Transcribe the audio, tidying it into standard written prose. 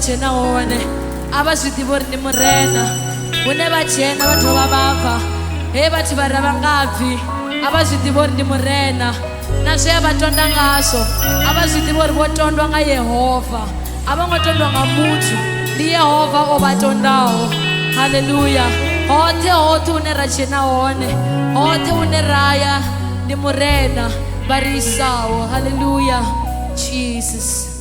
Dzhena hone a vha zwi ḓivha uri ndi Murena. Hune vha dzhena vha dovha vha bva, he vhathu vha ra vha nga bvi, a vha zwi ḓivha uri ndi Murena. Na zwe a vha tonda ngazwo, a vha zwi ḓivha uri vho tondwa nga Yehova, a vho ngo tondwa nga muthu, ndi Yehova o vha tondaho. Haleluya. Hoṱhe hoṱhe hune ra dzhena hone, hoṱhe hune ra ya, ndi Murena vha ri isaho. Haleluya. Jesus.